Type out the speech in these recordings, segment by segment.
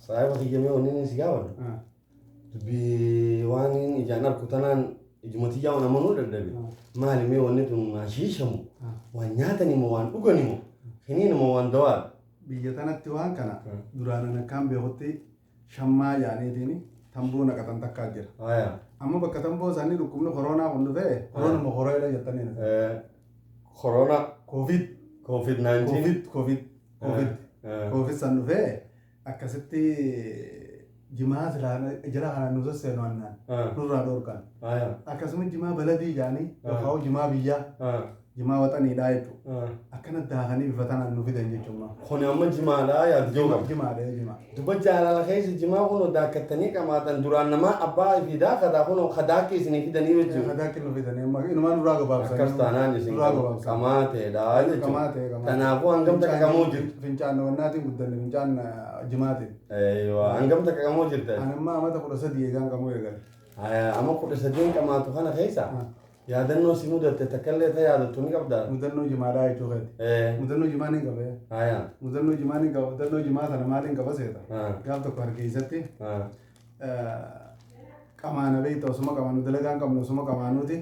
Saahiba kiyya, mee wanni inni si gaafadhu. Dubbii waan inni ijaan arku tanaan ijuma tiyyaa waan amanuu dadhabe. Maali mee wanni tun hashiishamu? Waan nyaatani moo waan dhugani moo? Kiniina moo waan dawaadha? Biyya tanatti waan kana duraan an akkaan beekutti shammaa jaaniitiin tamboo naqatan takkaa jira. Amma bakka tamboo isaanii dhukkubni koronaa kun dhufee koronuma koroodha jettanii. Corona. Covid. COVID-19. Covid, Covid, Covid. Covid san dhufee akkasitti jimaa silaa jala kanaan nu sasseenu annaan nurraa dhorkan. Akkasuma jimaa baladii jaanii yookaan jimaa biyyaa, jimaa waxaniidhaa jechuudha. Akkana daakanii bifa tanaan nu fidan jechuudha. Kun amma jimaadha yaadu qaba. Jimaadha, jimaa. Duba jaalala keessa jimaa kun daakkattanii qamaatan duraan namaa abbaa fi daakataa kun kadaakki isinii fidanii jechuudha. Kadaakki nu fidanii amma inumaa nurraa gabaabsanii. Akkas taanaan isin Nurraa gabaabsan. qamaa ta'edha jechuudha. Qamaa ta'e, qamaa. Kanaafuu hangam takka qamoo jirtu? Fincaan wannaatiin guddanne, fincaan jimaatiin. Eeywa, hangam takka qamoo jirta? Ani amma amata 13 eegaan qamoo eegale. Amma 13 qamaatu kana keessa yaadannoo si mudatte takkallee ta yaadattu ni qabdaa? Mudannoo jimaadhaa jechuu keeti. Mudannoo jimaa ni qaba. Mudannoo jimaa ni qaba. Mudannoo jimaa sana maaliin qaba seeta? Gaaf tokko hargeessatti qamaana beekta, osuma qamaanu dalagaa hin qabnu, osuma qamaanuuti.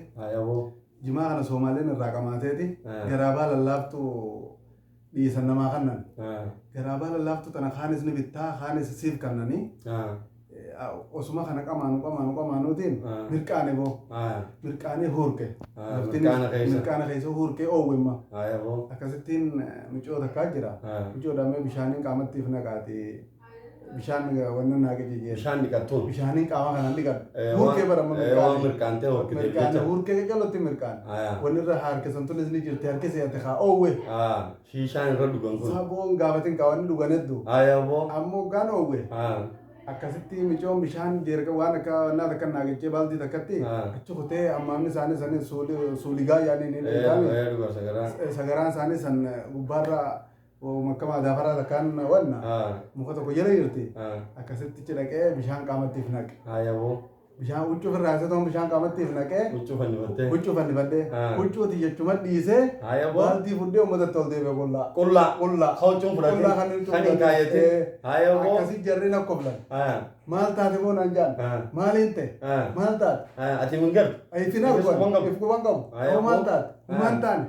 Boo. Jimaa kana Soomaaleen irraa qamaateeti garaabaa lallaaftuu dhiisan namaa kannan. Garaabaa lallaaftuu tana kaanis ni bittaa, kaanis siif kannanii. Osuma kana qamaanu qamaanu qamaanuutiin mirqaane boo. Mirqaanee huurke. Mirqaana keessa. Mirqaana keessa huurkee oowwimma. Boo. Akkasittiin micoo takkaa jira. Micoodhaan bishaaniin qaamatti if naqaati. Bishaan wannan naa qicee. Bishaan dhiqattuun. Bishaaniin qaama kanaan dhiqadhu. Huurkee bara amma. Waan mirqaantee horkite Mirqaane jecha. huurkee jalatti mirqaane. Wanni irra harkisan tunis ni jirti, harkisee ati haa oowwe. Shiishaan irra dhugan kun. Saboon gaafatin kaa wanni dhugan hedduu. Boo. Ammoo gaan oowwe. Akkasitti micoon bishaan jeerka waan akka wannaa takka naa qicee baaldii takkatti achi kutee ammaamni isaanii sanii suuligaa yaanii ni beekami. Dhuga sagaraa. Sagaraan isaanii san gubbaarra makka madaafaraa takkaan wanna muka tokko jala jirti. Akkasitti achi dhaqee bishaan qaamatti if naqe. Boo. Bishaan huccuu ofirraa haasee bishaan qaamatti if naqee. Huccuu fannifattee. Huccuu fannifadhee. Huccuuti jechuma dhiisee. Boo. Baaldii fudhee uummatatti ol deebi'e qullaa. Qullaa. Qullaa. Huccuun fudhatee. Qullaa kan huccuu Kan hin fudhatee. kaayyatin. Boo. Akkasii jarri na koflan. Maal taate moo naan jaan? Maaliin ta'e? Maal taate? Ati min gartu. Ifin argu, if quban qabu. Yoo maal taate? Maal taane?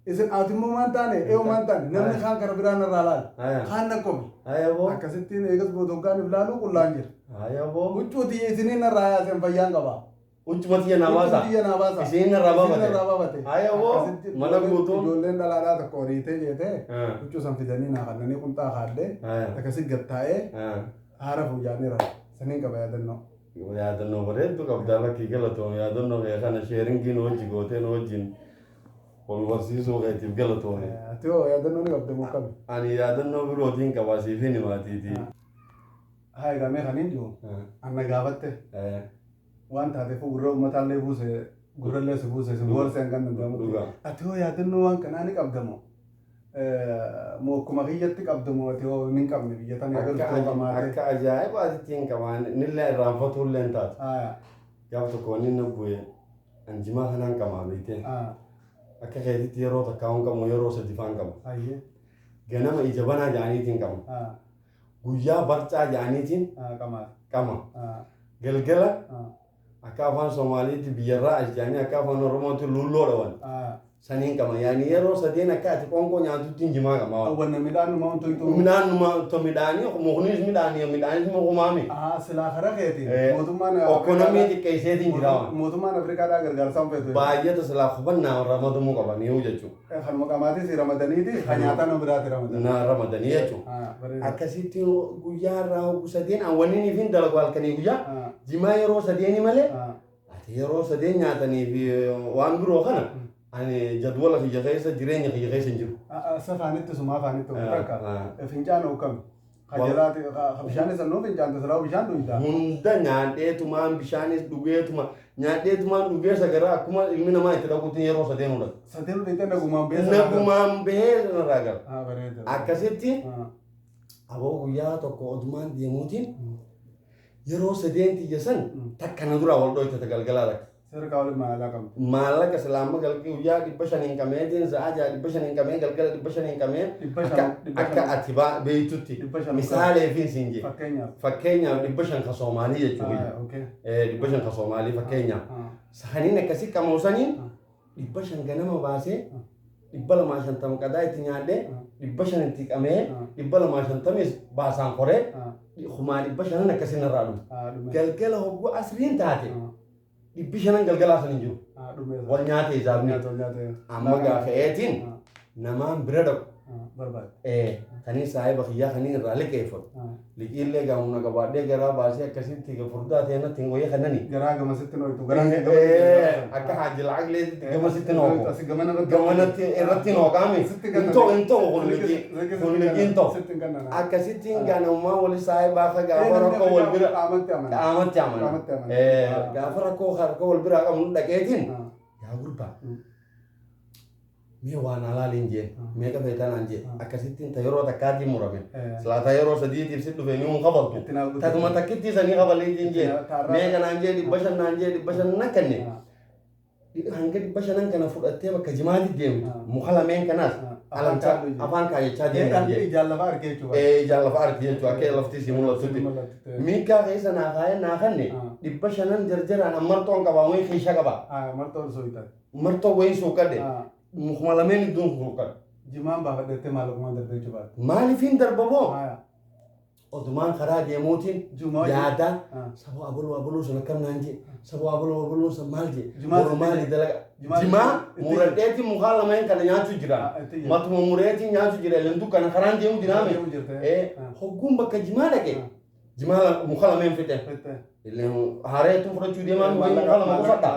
Isin ati immoo maal taane? Eeyo maal taane? Namni kaan kara biraan irraa laala. Kaan na kofe. Boo. Akkasittiin eegas booda hoggaan if laaluu qullaan jira. Boo. Huccuuti isiniin irraa yaasen fayyaan qaba. Huccuma tiyya naa baasa. Huccuu tiyya naa baasa. Isiniin irraa baafate. Isiniin irraa baafate. Boo. Akkasitti Mana guutuu. Ijoolleen dhalaadhaa tokko horiitee jeetee huccuu san fidanii naa kannanii qunxaa kaadhee akkasii gattaa'ee haara fuujaaniira. Saniin qaba yaadannoo. Yaadannoo bareedduu qabdaa, lakkii galatoom. Yaadannoo kee kana sharingii nu wajji gootee nu wajjin wal barsiisuu keetiif galatoome. Ati hoo yaadannoo ni qabda moo qabi? Ani yaadannoo birootiin qabaa, siif hin himaatiiti. Haa, egaa mee kan hin jiru anna gaafatte waan taateef gurra uummataallee buuse, gurrallee si buuse, si boorsee hin kan danda'amu. Dhugaa. Ati hoo yaadannoo waan kanaa ni qabda moo? Moo akkuma kiyyatti qabda moo ati hoo hin qabne biyya tana egaa dhuftee qamaatee? Akka ajaa'ibaatitti hin qabaan, nillee irraanfatuu illee hin taatu. Gaaf tokko wanni na bu'e, an jimaa kanaan qamaa beektee. Akka keetitti yeroo takkaa hin qabu, yeroo sadi faan qaba. Ganama ija banaa jedhaniitiin qaba. Guyyaa barcaa jedhaniitiin Qamaate. qama. Galgala akka afaan Somaaliitti biyyarraa as jedhanii akka afaan Oromootti lulloo dhawan. Saniin qaba. Yaani yeroo sadeen akka ati qoonqoo nyaatutti jimaa qama. Wanna midhaan numaa wantoota itoo. Midhaan numa to midhaanii, muknis midhaanii, midhaanis mukumaami. Silaa karaa keetiin mootummaan Ekonomii xiqqeesseetiin jira waan. Mootummaan Afrikaadhaa gargaarsa hin feetu. Baay'ata silaa hubannaa ramadamuu qabanii jechuudha. Kanuma qamaatii si ramadaniiti kan nyaataa nama biraati ramadan. Na ramadanii jechuudha. Bareeda. Akkasitti guyyaa irraa hoggu sadeen an wanni niif hin dalagu halkanii guyyaa jimaa yeroo sadeeni malee ati yeroo sadeen nyaatanii fi waan biroo kana ani jadwala kiyya keessa, jireenya kiyya keessa hin jiru. Safaanitti sumaa afaanitti oolu takka fincaan hokkami. Kajalaati bishaan isa nuu fincaan tasilaa bishaan dhuyda. Hunda nyaadheetumaan, bishaanis dhugeetuma, nyaadheetumaan dhugee sagaraa akkuma ilmi namaa itti dhaquutti yeroo sadeen hudhata. Sadeen dhuyte nagumaan beesa. Nagumaan bahee narraa gala. Bareeda. Akkasitti aboo guyyaa tokko odumaan deemuutiin yeroo sadeen tiyya san takka na duraa wal dhoytata galgalaa takka. Seera waliin maalaa qabdi. Maallaqa silaama galgala guyyaa 500 qameetiin sa'a 6 500 qamee galgala 500 qamee akka ati beektutti misaaleefiin siin jee. Fakkeenyaaf. Fakkeenyaaf 500 ka Soomaalii jechuudha. 500 ka Soomaalii fakkeenyaaf. Sahaniin akkasii qamoosaniin 500 ganama baasee 250 qadaa itti nyaadhee 500 itti qamee 250 baasaan koree 5,500 akkasii narraa dhume. Galgala hogguu asriin taate 500 galgalaa san hin jiru. Wal nyaate hisaabni. Amma gaafa eetiin namaan bira dhaqu. Kanii saahiba kiyyaa kanii irraa liqeeffatu. Liqiillee gaamuna qabaadhee garaa baasee akkasitti furdaa ta'e natti hin wayya kanani. Garaa gamasitti nooytu. Akka haaji lacagleetitti gamasitti nooku. Gamanatti irratti nooqaami. Hin ta'u hin ta'u kun liqii kun liqii hin ta'u. Akkasitti ganamummaa wali saahibaa akka gaafa rakkoo wal bira qaamatti amana. Gaafa rakkoo harka wal biraa qabnu dhaqeetiin yaa gurbaa. Mee waan alaaliin jeen meeqa feetaa naan jee akkasittiin ta yeroo takkaatiin murame silaataa yeroo sadiitiif si dhufe ni hun kafaltu tatuma takkittii sanii kafaliitiin jee meeqa naan jee 500 naan jee 500 na kenne hanga 500 kana fudhattee bakka jimaatti deemtu muka lameen kanaas alamchaa afaan kaayyachaa deemtu jee Ijaan lafa argee jechuudha. Ijaan lafa argee jechuudha akka lafti si mul'atutti. Miikaa keessa naa kaayee naa kenne 500 jarjaraan martoon qabaa wayii keeshaa qabaa. Martoon suuqadhe. Martoo wayii suuqadhe. Mukuma lameen iddoon suuqadhe. Jimaan baafadhettee maallaqumaan darbee jechuudha. Maaliif hin darbamoo? Odumaan karaa deemuutiin yaada saboo abaluu abaluu sun akkam naan jee saboo abaluu abaluu sun maal jee boru maali dalaga jimaa muradheetiin mukaa lameen kana nyaachuu jira matuma mureetiin nyaachuu jira lenduu kana karaan deemu jiraame hogguun bakka jimaa dhaqe jimaa muka lameen fixe haareetu fudhachuu deemaa muka lama qofadha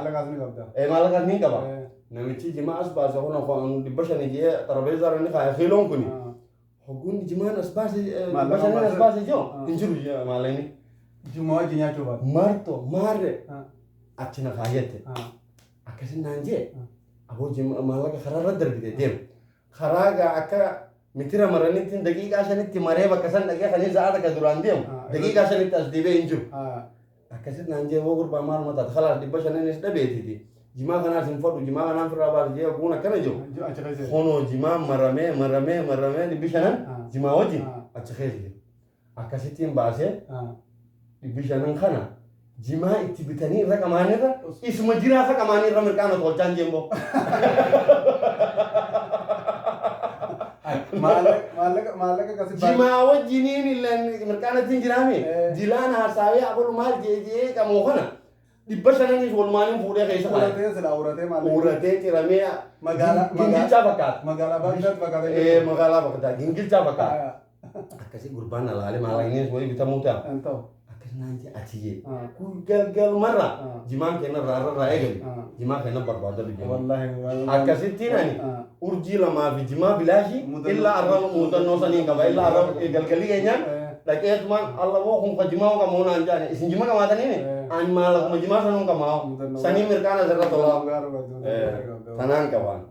maallaqaas ni qaba namichi jimaa as baase kun 500 jee xarabeezaa irra ni kaaya kiiloon kuni. Hogguun jimaan as baase 500 as baase jiru hin jiru maallaqni. Jimaa wajjin nyaachuu baate. Marto maarre achi na kaayyette. Akkasin naan jee aboo maallaqa karaarra darbite deemu. Karaa gaa akka mitira maranitti daqiiqaa 5tti maree bakka san dhaqee kan sa'a takka duraan deemu daqiiqaa 5tti as deebi'ee hin jiru. Akkasin naan jee woo gurbaa maal mataate khalaas 500 dhabeetiti. Jimaa kanaas hin fadhu jimaa kanaan firraa baase jee hogguun akkana jiru. Honoo jimaa maramee maramee maramee 500 jimaa wajjin achi keessa jiru. Akkasittiin baasee 500 kana jimaa itti bitanii irra qamaanirra isuma jiraafa qamaanirra mirqaana tolchaan jeemboo. Maallaqa akkasii Jimaa wajjiniin illee mirqaanatti hin jiraame jilaan haasawee abalu maal jee jee qamoo kana 500 walumaaniin fuudhee keessa kaa'e. Uratee silaa uratee maallaqa. Uratee ciramee gingilchaa fakkaata. Magaalaa Baagdaad fakkaata. Magaalaa Baagdaad gingilchaa fakkaata. Akkasii gurbaan alaalee maallaqni wayii bitamuu ta'a. Akkas naan jee ati jee. Galgalumarra jimaan kenna irraa eegali. Jimaa kenna barbaada biyya. Akkasittiin ani urjii 2 fi jimaa bilaashii illaa arraba muuxannoo saniin qaba illaa arraba galgalii keenyaan dhaqeetumaan allaboo kun ka jimaa qamoo naan jaane isin jima qabaataniini ani maallaquma jimaa sanuun qamaa sanii mirqaana asirra tolaa. Tanaan qabaan.